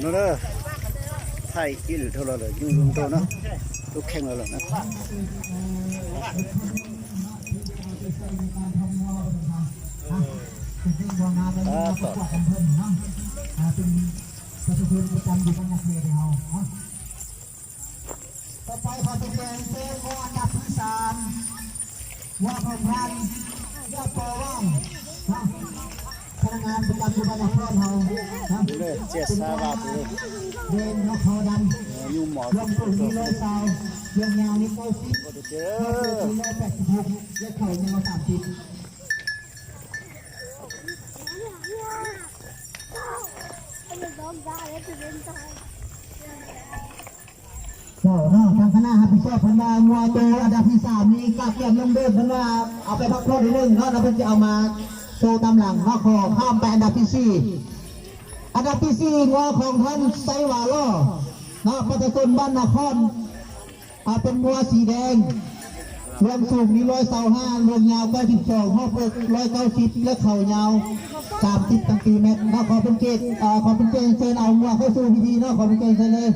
ເນາະເດີ ຖ່າຍກິນເທົ່າລະເລີຍ ຢູ່ລຸງໂຕເນາະ ທຸກແຂ່ງລະເລີຍນະ ອ່າ ຕໍ່ ປະຊາຊົນປະຈຳຢູ່ບ້ານນາເຂດເຮົາເນາະ. ຕໍ່ໄປຂໍເປັນແຂກເຊີນງົວອັນດັບທີສາມ ງົວຂອງທ່ານ ຍາໂປວ່າງ ເນາະ ພະນັກງານປະຈຳຢູ່ບ້ານນາຄອນເຮົາ ເນາະ ເສຍສາລະເລີຍ ເດີນເນາະ ເຂົາດຳ ເອີ ຢູ່ໝໍ ລວມສູງມີຮ້ອຍຊາວ ລວມຍາວມີເກົ້າສິບ ເອີ ມີຮ້ອຍແປດສິບຫົກ ແລະ ເຂົາຍາວສາມສິບ. ເຈົ້າເນາະ ທາງຄະນະຮັບຜິດຊອບເພິ່ນວ່າ ງົວໂຕອັນດັບທີສາມນີ້ກະກຽມລົງເດີ່ນ ເພິ່ນວ່າເອົາໄປພັກຜ່ອນໜ້ອຍໜຶ່ງເນາະ ແລ້ວເພິ່ນຈະເອົາມາໂຊຕາມຫຼັງເນາະ. ຂໍຂ້າມໄປອັນດັບທີສີ່ ອັນດັບທີສີ່ ງົວຂອງທ່ານໄຊວາລໍເນາະ ປະຊາຊົນບ້ານນາຄອນ ອ່າ ເປັນງົວສີແດງ ລວມສູງມີຮ້ອຍຊາວຫ້າ ລວມຍາວເກົ້າສິບສອງ ຮອບເອິກຮ້ອຍເກົ້າສິບ ແລະ ເຂົາຍາວສາມສິບຊັງຕີແມັດເນາະ. ຂໍເປັນກຽດ ເອີ ຂໍເປັນກຽດເຊີນເອົາງົວເຂົ້າສູ່ພິທີເນາະ ຂໍເປັນກຽດເຊີນເລີຍ.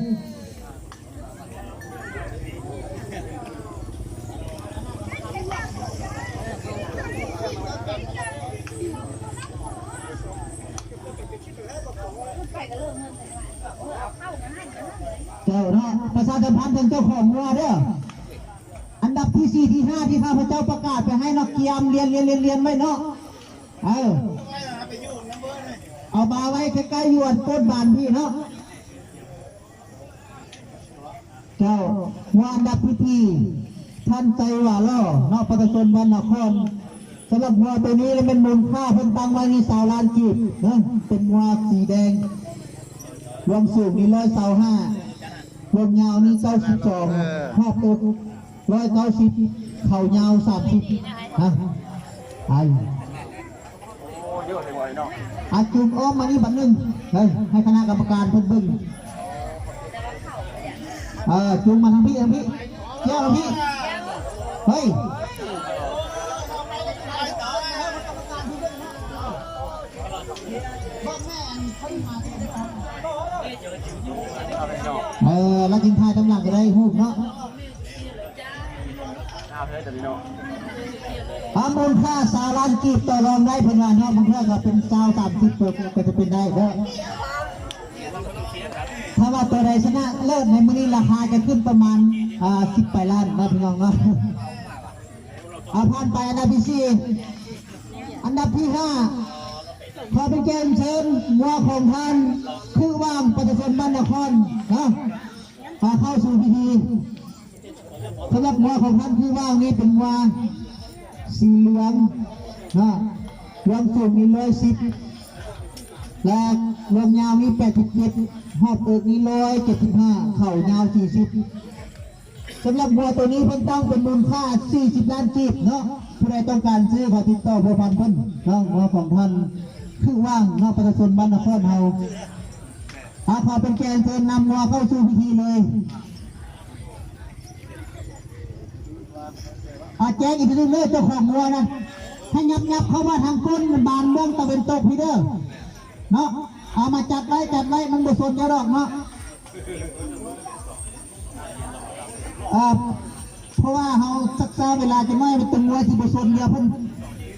ເຈົ້າເນາະ ປະຊາສຳພັນເຖິງເຈົ້າຂອງງົວເດີ ອັນດັບທີສີ່ ທີຫ້າ ທີ່ຂ້າພະເຈົ້າປະກາດໄປໃຫ້ເນາະ ກຽມລຽນ ລຽນ ລຽນ ລຽນໄວ້ເນາະ ເອີ ເອົາມາໄວ້ໃກ້ໆ ຢູ່ອັນຕົ້ນບານພີ້ເນາະ. ເຈົ້າ ວ່າອັນດັບທີສີ່ ທ່ານໄຊວາລໍເນາະ ປະຊາຊົນບ້ານນາຄອນ. ສຳລັບງົວໂຕນີ້ລະແມ່ນມູນຄ່າເພິ່ນຕັ້ງໄວ້ນີ້ຊາວລ້ານກີບເນາະ ເປັນງົວສີແດງ ລວມສູງນີ້ຮ້ອຍຊາວຫ້າ ລວມຍາວນີ້ເກົ້າສິບສອງ ຮອບເອິກຮ້ອຍເກົ້າສິບ ເຂົາຍາວສາມສິບ ນະ ໄປ. ອ່ະ ຈູງອ້ອມມານີ້ບັດໜຶ່ງ ເຮີ້ຍ ໃຫ້ຄະນະກຳມະການເພິ່ນເບິ່ງ ເອີ ຈູງມາທາງພີ້ ທາງພີ້ ກ້ຽວທາງພີ້ ເຮີ້ຍ ເອີ ລະຈິງຖ່າຍຕາມຫຼັງກະໄດ້ຮູບເນາະ. ອ່າ ມູນຄ່າຊາວລ້ານກີບ ຕໍ່ລອງໄດ້ເພິ່ນວ່າເນາະ ບາງເທື່ອກະເປັນຊາວ ສາມສິບ ກະຈະເປັນໄດ້ເດີ. ຖ້າວ່າໂຕໃດຊະນະເລີດໃນມື້ນີ້ ລາຄາຈະຂຶ້ນປະມານ ອ່າ ສິບປາຍລ້ານເນາະ ພີ່ນ້ອງເນາະ. ອ່າ ຜ່ານໄປອັນດັບທີສີ່ ອັນດັບທີຫ້າ ຂໍເປັນກຽດເຊີນງົວຂອງທ່ານ ຄືຫວ່າງ ປະຊາຊົນບ້ານນາຄອນເນາະ ພາເຂົ້າສູ່ພິທີ. ສຳລັບງົວຂອງທ່ານຄືຫວ່າງນີ້ເປັນງົວສີເຫຼືອງເນາະ ລວມສູງມີຮ້ອຍສິບ ແລະ ລວມຍາວມີແປດສິບເຈັດ ຮອບເອິກມີຮ້ອຍເຈັດສິບຫ້າ ເຂົາຍາວສີ່ສິບ. ສຳລັບງົວໂຕນີ້ເພິ່ນຕັ້ງເປັນມູນຄ່າສີ່ສິບລ້ານກີບເນາະ ຜູ້ໃດຕ້ອງການຊື້ກໍຕິດຕໍ່ພົວພັນເພິ່ນເນາະ. ງົວຂອງທ່ານຄືຫວ່າງເນາະ ປະຊາຊົນບ້ານນາຄອນເຮົາ. ອ່າ ຂໍເປັນກຽດເຊີນນຳງົວເຂົ້າສູ່ພິທີເລີຍ. ອ່າ ແຈ້ງອີກທີໜຶ່ງເດີ ເຈົ້າຂອງງົວນະ ໃຫ້ຫຍັບໆເຂົ້າມາທາງກົ້ນບານເບື້ອງຕາເວັນຕົກພີ້ເດີເນາະ. ເອົາມາຈັດໄວ້ ຈັດໄວ້ ມັນບໍ່ຊົນເຈົ້າດອກເນາະ. ອ່າ ເພາະວ່າເຮົາຊັກຊ້າເວລາຈັກໜ້ອຍ ມັນຕົວງົວຊິບໍ່ຊົນດຽວເພິ່ນ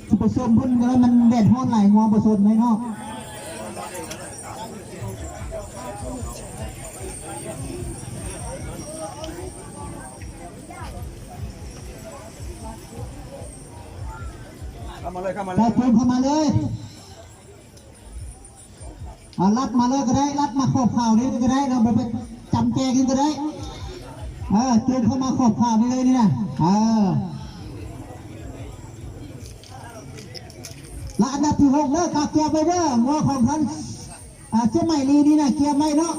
ຊິໄປຊົນເພິ່ນ ມັນແດດຮ້ອນຫຼາຍ ງົວບໍ່ຊົນເລີຍເນາະ. ເຂົ້າມາເລີຍ ເຂົ້າມາເລີຍ ເຂົ້າມາເລີຍ. ອ່າ ລັດມາເລີຍກະໄດ້ ລັດມາຂອບຂາວນີ້ກະໄດ້ ເຮົາບໍ່ໄປຈຳແຈງກັນກະໄດ້. ເອີ ຈູງເຂົ້າມາຂອບຂາວນີ້ເລີຍນີ້ນະ. ເອີ ລະອັນດັບທີຫົກເດີ ກະກຽມໄວ້ເດີ ງົວຂອງທ່ານ ອ່າ ເຊຍໄໝລີນີ້ນະ ກຽມໄວ້ເນາະ.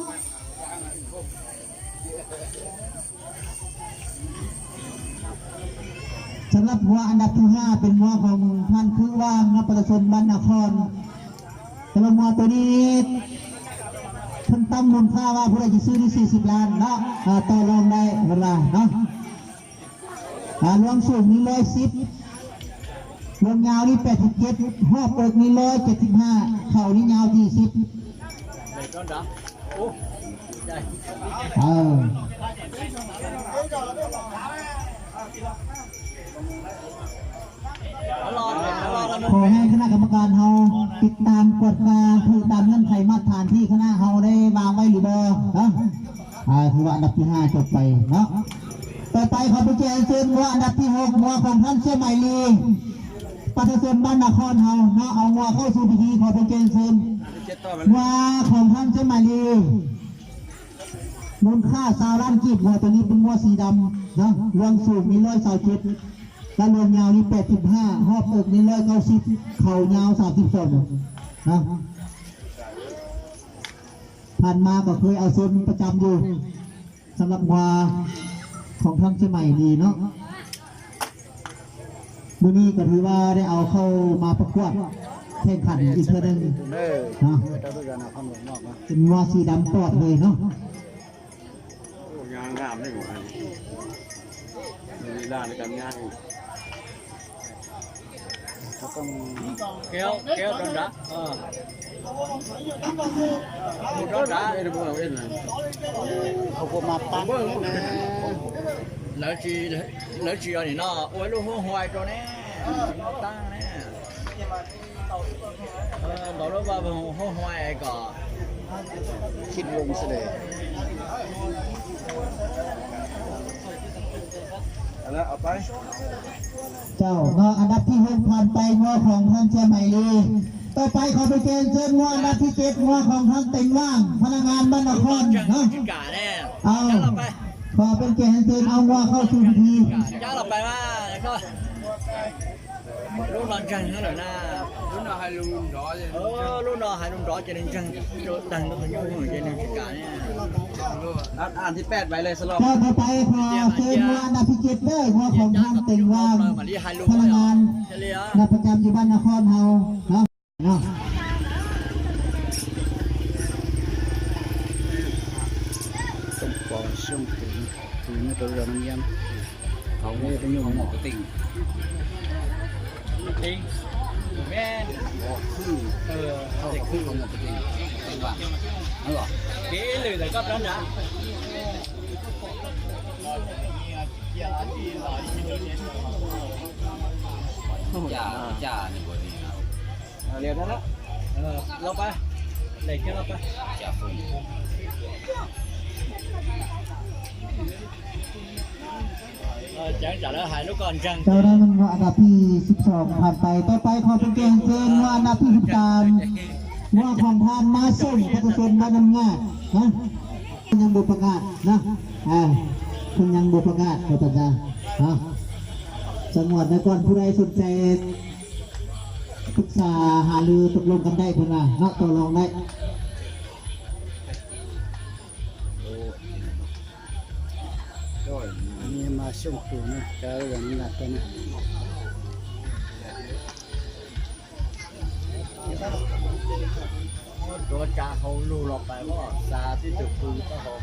ສຳລັບງົວອັນດັບທີຫ້າ ເປັນງົວຂອງທ່ານຄືຫວ່າງເນາະ ປະຊາຊົນບ້ານນາຄອນ. ສຳລັບງົວໂຕນີ້ ເພິ່ນຕັ້ງມູນຄ່າວ່າຜູ້ໃດຊິຊື້ນີ້ສີ່ສິບລ້ານເນາະ ອ່າ ຕໍ່ລອງໄດ້ເພິ່ນວ່າເນາະ. ອ່າ ລວມສູງນີ້ຮ້ອຍສິບ ລວມຍາວນີ້ແປດສິບເຈັດ ຮອບເອິກນີ້ຮ້ອຍເຈັດສິບຫ້າ ເຂົານີ້ຍາວສີ່ສິບ. ເອີ ຂໍໃຫ້ຄະນະກຳມະການເຮົາຕິດຕາມກວດກາຖືກຕາມເງື່ອນໄຂມາດຖານທີ່ຄະນະເຮົາໄດ້ວາງໄວ້ຫຼືບໍ່ເນາະ. ອ່າ ຖືວ່າອັນດັບທີຫ້າຈົບໄປເນາະ. ຕໍ່ໄປຂໍເປັນກຽດເຊີນງົວອັນດັບທີຫົກ ງົວຂອງທ່ານເຊຍໃໝລີ ປະຊາຊົນບ້ານນາຄອນເຮົາເນາະ ເອົາງົວເຂົ້າສູ່ພິທີ. ຂໍເປັນກຽດເຊີນງົວຂອງທ່ານເຊຍໃໝລີ ມູນຄ່າຊາວລ້ານກີບ. ງົວໂຕນີ້ເປັນງົວສີດຳເນາະ ລວງສູງມີຮ້ອຍຊາວເຈັດ ແລະ ລວງຍາວນີ້ແປດສິບຫ້າ ຮອບເອິກນີ້ຮ້ອຍເກົ້າສິບ ເຂົ່າຍາວສາມສິບສອງເນາະ. ຜ່ານມາກໍເຄີຍເອົາຊົນປະຈຳຢູ່ ສຳລັບງົວຂອງທ່ານເຊຍໃໝລີເນາະ. ມື້ນີ້ກໍຖືວ່າໄດ້ເອົາເຂົ້າມາປະກວດແຂ່ງຂັນອີກເທື່ອໜຶ່ງເນາະ. ເປັນງົວສີດຳປອດເລີຍເນາະ. ໂອ້ ຍາງງາມເດ້ ມີລາໃນການຍ່າງ. ເຂົາຕ້ອງ ແກ້ວ ແກ້ວດອນດາ ເອີ ດອນດາ ເອີ ເບິ່ງເຫັນນະ ເຂົາບໍ່ມາປັ້ນນະ ລາວຊິ ລາວຊິເອົານີ້ເນາະ ໂອ້ຍ ລູກຫົວຫວາຍໂຕນີ້ ຕັ້ງນີ້. ເອີ ບອກເລີຍວ່າຫົວຫວາຍກໍຄິດວົງສະເດ ເອົາລະ ເອົາໄປ. ເຈົ້າເນາະ ອັນດັບທີຫົກຜ່ານໄປ ງົວຂອງທ່ານເຊຍໃໝລີ. ຕໍ່ໄປຂໍເປັນກຽດເຊີນງົວອັນດັບທີເຈັດ ງົວຂອງທ່ານເຕັງຫວ່າງ ພະນັກງານບ້ານນາຄອນເນາະ. ເອົາ ຂໍເປັນກຽດເຊີນເອົາງົວເຂົ້າສູ່ພິທີ. ເຈົ້າລະໄປວ່າ ລູກນ້ອງຈັງເນາະນະ ເອີ ລູກນ້ອງໃຫ້ລຸງດອກຈັງຈັງ ຕັ້ງຕົວຢູ່ໃຈໜຶ່ງການີ້ ອັນທີແປດໄວ້ເລີຍສະຫຼອບ. ເຈົ້າ ຕໍ່ໄປຂໍເຊີນງົວອັນດັບທີເຈັດເດີ ງົວຂອງທ່ານເຕັງຫວ່າງ ພະນັກງານປະຈຳຢູ່ບ້ານນາຄອນເຮົາເນາະ. ເນາະ ເປັນປອງຊ່ວງຕີນ ຕີນໂຕດຳຢ້ຳ ເຂົາເຮັດຢູ່ໝໍກະຕິ່ງ ຕິ່ງ ແມ່ນ ເອີ ເຂົາເຮັດໝໍກະຕິ່ງ ຕິ່ງຫວານ ເອີ ກິນເລີຍກັບນັ້ນນະ ຈ້າ ຈ້ານີ້ບໍ່ດີນະ. ເອີ ລຽວນັ້ນລະ ເອີ ລອງໄປ ເລັກເຂົ້າໄປ ຈາກພຸ້ນ ເອີ ຈັ່ງຈະລະຫາຍລູກກ່ອນ ຈັ່ງ ເຈົ້າ ໄດ້ແມ່ນອັນດັບທີສິບສອງຜ່ານໄປ. ຕໍ່ໄປຂໍເປັນກຽດເຊີນງົວອັນດັບທີສິບສາມ ງົວຂອງທ່ານມາສົ່ງ ປະຊາຊົນບ້ານນ້ຳງາດນະ ເພິ່ນຍັງບໍ່ປະກາດນະ ອ່າ ເພິ່ນຍັງບໍ່ປະກາດ ຂໍປະທານນະ ສະຫງວນໄວ້ກ່ອນ. ຜູ້ໃດສົນໃຈ ປຶກສາຫາລືຕົກລົງກັນໄດ້ ເພິ່ນວ່າເນາະ ຕໍ່ລອງໄດ້. ອັນນີ້ມາສົ່ງໂຕນະ ກະເລື່ອງໜັກກວ່ານະ ໂຕຈາເຂົາລູກລອກໄປບໍ່ ສາທິດເຈົ້າຄູເຈົ້າຂອງ.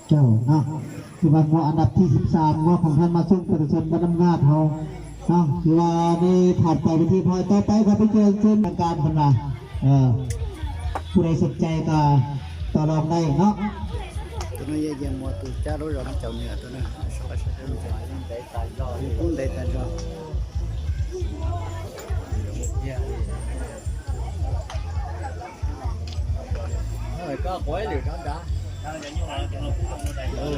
ເຈົ້າເນາະ ຄືວ່າງົວອັນດັບທີສິບສາມ ງົວຂອງທ່ານມາສົ່ງ ປະຊາຊົນບ້ານນ້ຳງາດເຮົາເນາະ ຄືວ່າໄດ້ຜ່ານໄປເປັນທີ່ຮຽບຮ້ອຍ. ຕໍ່ໄປຂໍເປັນກຽດເຊີນທາງການເພິ່ນວ່າ ເອີ ຜູ້ໃດສົນໃຈກໍຕໍ່ລອງໄດ້ເນາະ. ໂຕນັ້ນຢ່າຢ້ຽມງົວ ໂຕຈາໂລດ ເຈົ້າເໜືອໂຕນັ້ນ ເອີ ກໍໄປເລີຍນະ ເອີ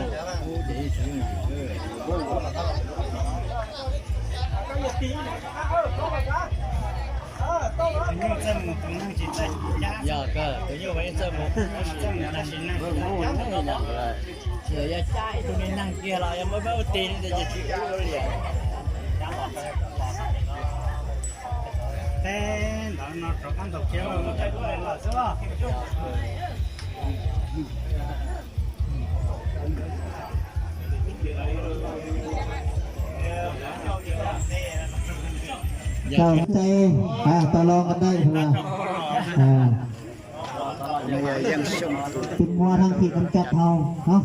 ເຈົ້າໃຈ ອ່າ ຕໍ່ລອງກັນໄດ້ເພິ່ນວ່າ ອ່າ ເປັນ ວ່າທາງເຂດກຳຈັດເຮົາເນາະ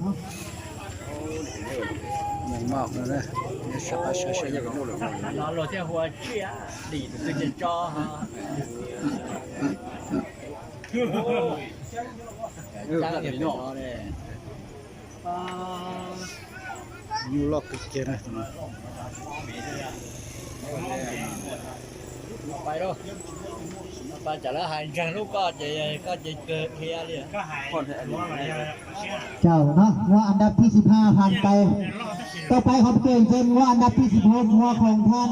ຢູ່ລອກເກມ ໄປໂລດ ໄປຈະລະຫາຍຈັງລູກກໍຈະ ກໍຈະເກີດເຮຍເລີຍ ເຈົ້າເນາະ ງົວອັນດັບທີສິບຫ້າຜ່ານໄປ. ຕໍ່ໄປເຮົາເປັນເຊີນງົວອັນດັບທີສິບຫົກ ງົວຂອງທ່ານ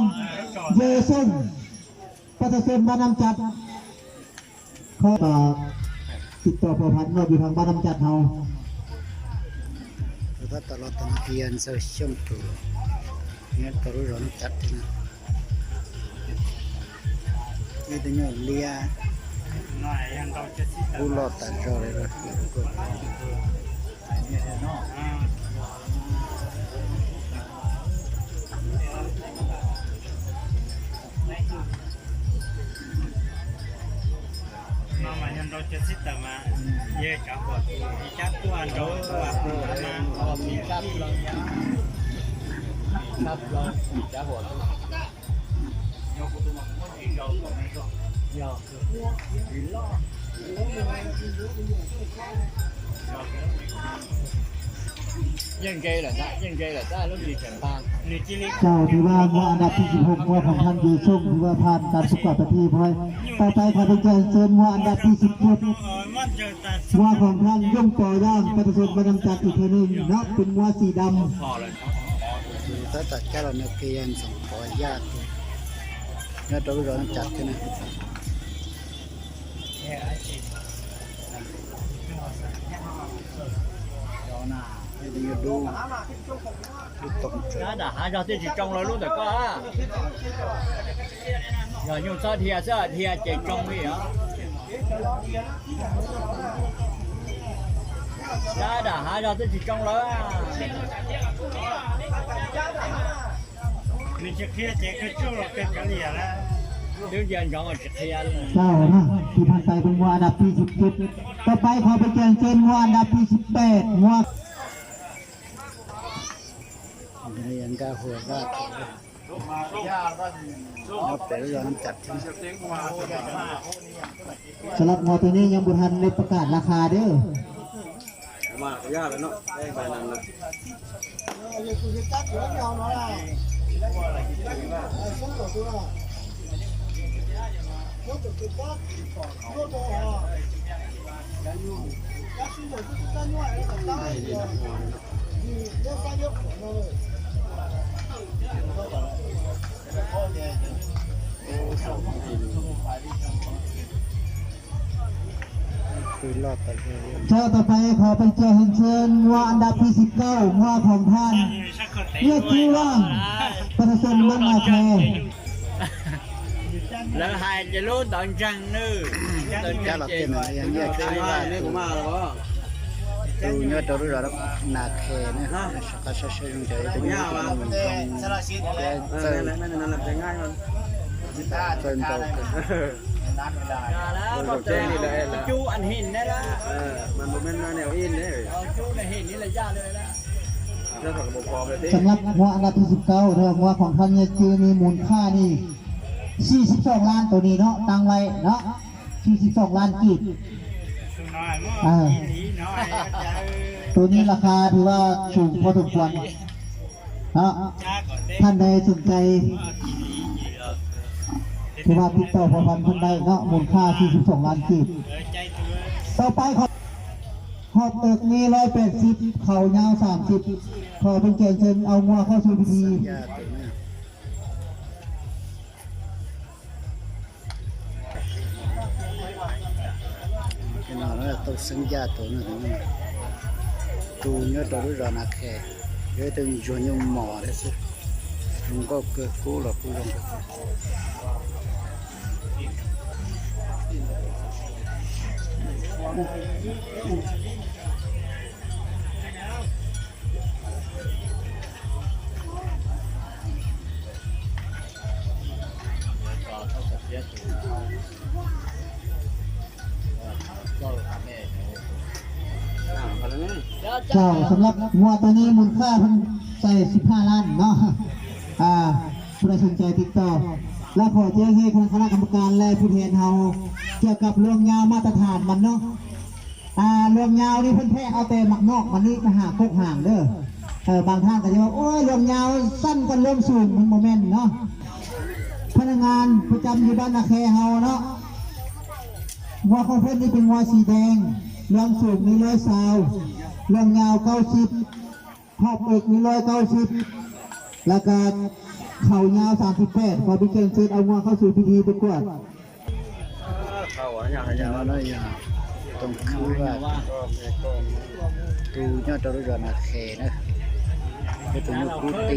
ເຢຊຸງ ປະຊາຊົນບ້ານນ້ຳຈັດ. ຂໍ ຕິດຕໍ່ພົວພັນກັບຢູ່ທາງບ້ານນ້ຳຈັດເຮົາ ເຈົ້າ ຖືວ່າງົວອັນດັບທີສິບຫົກ ງົວຂອງທ່ານເຢຊຸງ ຖືວ່າຜ່ານການຝຶກຊ້ອມເປັນທີ່ຮຽບຮ້ອຍ. ຕໍ່ໄປເຮົາເປັນການເຊີນງົວອັນດັບທີສິບເຈັດ ງົວຂອງທ່ານຍົງປໍຢາງ ປະຊາຊົນບ້ານນ້ຳຈັດອີກເທື່ອໜຶ່ງເນາະ ເປັນງົວສີດຳ. ເຈົ້ານະ ທີ່ຜ່ານໄປເປັນງົວອັນດັບທີສິບເຈັດ. ຕໍ່ໄປຂໍເປັນກຽດເຊີນງົວອັນດັບທີສິບແປດ ງົວ ສຳລັບງົວໂຕນີ້ຍັງບໍ່ທັນໄດ້ປະກາດລາຄາເດີ້. ມາກໍຍາກແລ້ວເນາະ ໄປນັ້ນນະ. ເຈົ້າ ຕໍ່ໄປຂໍເປັນກຽດເຊີນງົວອັນດັບທີສິບເກົ້າ ງົວຂອງທ່ານ ເລກທີ່ວ່າງ ປະຊາຊົນບ້ານນາແຄ. ແລ້ວໃຫ້ຈະລຸນຕອນຈັງເນີ ຕອນຈັງເຈ ຕູຍອດຕະລຸລານາແຄນະ ກະຊະຊະຍົງໃຈ ເອີ ແມ່ນແຫຼະ ແມ່ນນັ້ນແຫຼະ ມັນຈະງ່າຍ ມັນ ເອີ ເຊີນໂຕ ຢ່າລະ ເອີ ບໍ່ເຈີ ຈຸອັນຫີນນີ້ລະ ເອີ ມັນບໍ່ແມ່ນແນວຫີນເດ້ ເອີ ຈຸໃນຫີນນີ້ລະຢ່າເລີຍລະ ສຳລັບງົວອັນດັບທີສິບເກົ້າ ເດີ ງົວຂອງທ່ານເຍຈື່ມີມູນຄ່ານີ້ສີ່ສິບສອງລ້ານ ໂຕນີ້ເນາະ ຕັ້ງໄວ້ເນາະ ສີ່ສິບສອງລ້ານກີບ ເອີ ໂຕນີ້ລາຄາຖືວ່າສູງພໍສົມຄວນ ເນາະ ທ່ານໃດສົນໃຈ ຖືວ່າຕິດຕໍ່ພົວພັນເພິ່ນໄດ້ເນາະ ມູນຄ່າສີ່ສິບສອງລ້ານກີບ. ຕໍ່ໄປ ຮອບເອິກມີຮ້ອຍແປດສິບ ເຂົາຍາວສາມສິບ ຂໍເປັນກຽດເຊີນເອົາງົວເຂົ້າສູ່ພິທີ. ພີ່ນ້ອງເອີຍ ຕົກສັນຍາໂຕນັ້ນ ຕູຍອດຕະລຸລານາແຄ ເອີ ເຖິງຈວນຍອງໝໍເດ້ຊິ ລຸງກໍເກີດກູລະກູລະ ເຈົ້າແມ່ ເຈົ້າ ເຈົ້າ ສຳລັບງົວໂຕນີ້ມູນຄ່າເພິ່ນໃສ່ສິບຫ້າລ້ານເນາະ ອ່າ ຜູ້ໃດສົນໃຈຕິດຕໍ່ ແລະ ຂໍແຈ້ງໃຫ້ຄະນະກຳມະການ ແລະ ຜູ້ແທນເຮົາ ກ່ຽວກັບລວງຍາວມາດຕະຖານມັນເນາະ ອ່າ ລວງຍາວນີ້ເພິ່ນແທກເອົາແຕ່ໝາກນອກມັນນີ້ໄປຫາກົກຫາງເດີ ເອີ ບາງທ່ານກໍຈະວ່າ ໂອ້ຍ ລວງຍາວສັ້ນກວ່າລວງສູງ ມັນບໍ່ແມ່ນເນາະ ພະນັກງານປະຈຳຢູ່ບ້ານນາແຄເຮົາເນາະ ງົວຂອງເພິ່ນນີ້ເປັນງົວສີແດງ ລວງສູງມີຮ້ອຍຊາວ ລວງຍາວເກົ້າສິບ ຮອບເອກມີຮ້ອຍເກົ້າສິບ ແລ້ວກະເຂົາຍາວສາມສິບແປດ ຂໍເປັນກຽດເຊີນເອົາງົວເຂົ້າສູ່ພິທີປະກວດ. ເຂົ້າຍາວ ຍາວ ຍາວ ຕ້ອງຄືວ່າ ຕູຍອດດອຍນາແຄນະ ເປັນຕູຍອດກຸຕິທີ່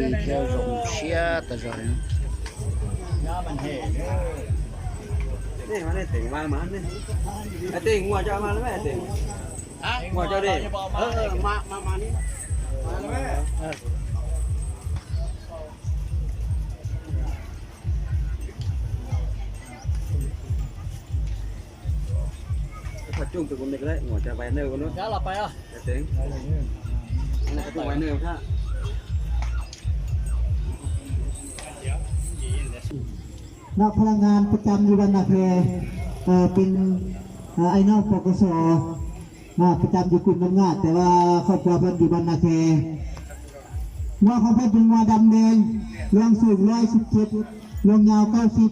ລົງເຊຍຕະຈອຍ ນີ້ມາໄດ້ເຕັງວາງມານີ້ ໄອ້ເຕັງ ງົວເຈົ້າມາແລ້ວແມ່ເຕັງ ຮະ? ງົວເຈົ້າເດ້ ເອີ ມາ ມາ ມານີ້ ມາແລ້ວແມ່ ຖ້າຈຸ້ງໄປຄົນເດັກໄດ້ ຫົວຈະໄວເນີກວ່ານັ້ນ ເດີລະໄປເອົາ ຈະເຕັງ ອັນນັ້ນກໍຕ້ອງໄວເນີກ ຖ້າ ເນາະ ພະນັກງານປະຈຳຢູ່ບ້ານນາແຄ ເອີ ເປັນ ເອີ ອ້າຍນ້ອງ ປກສ ມາປະຈຳຢູ່ກຸ່ມນ້ຳງາດ ແຕ່ວ່າຄອບຄົວເພິ່ນຢູ່ບ້ານນາແຄ. ງົວຂອງເພິ່ນເປັນງົວດຳແດງ ລວງສູງຮ້ອຍສິບເຈັດ ລວງຍາວເກົ້າສິບ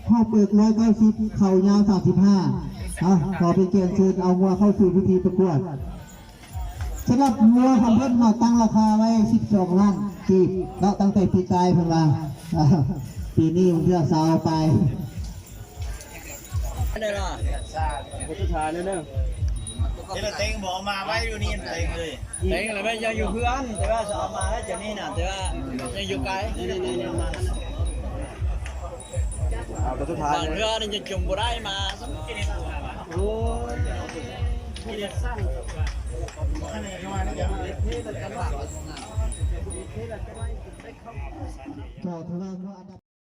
ຮອບເປີກຮ້ອຍເກົ້າສິບ ເຂົາຍາວສາມສິບຫ້າ. ເອົາ ຂໍເປັນກຽດເຊີນເອົາງົວເຂົ້າສູ່ພິທີປະກວດ. ສຳລັບງົວຂອງເພິ່ນເຮົາຕັ້ງລາຄາໄວ້ສິບສອງລ້ານກີບເນາະ ຕັ້ງແຕ່ປີກາຍເພິ່ນວ່າ ປີນີ້ມັນເທື່ອຊາວປາຍ ໄດ້ລະ ຄົນສຸດທ້າຍແລ້ວເດີ ເດລະເຕັງບໍ່ເອົາມາໄວ້ຢູ່ນີ້ເຕັງເອີຍ ເຕັງລະແມ່ນຍັງຢູ່ເຮືອນ ແຕ່ວ່າຈະເອົາມາແລ້ວຈາກນີ້ນະ ແຕ່ວ່າຍັງຢູ່ໄກ ເອົາຕົວສຸດທ້າຍ ບາງເທື່ອນີ້ຍັງຈຸ່ມບໍ່ໄດ້ມາຊ້ຳ ໂອ້ຍ ເຈົ້າ ຖືວ່າອັນດັບ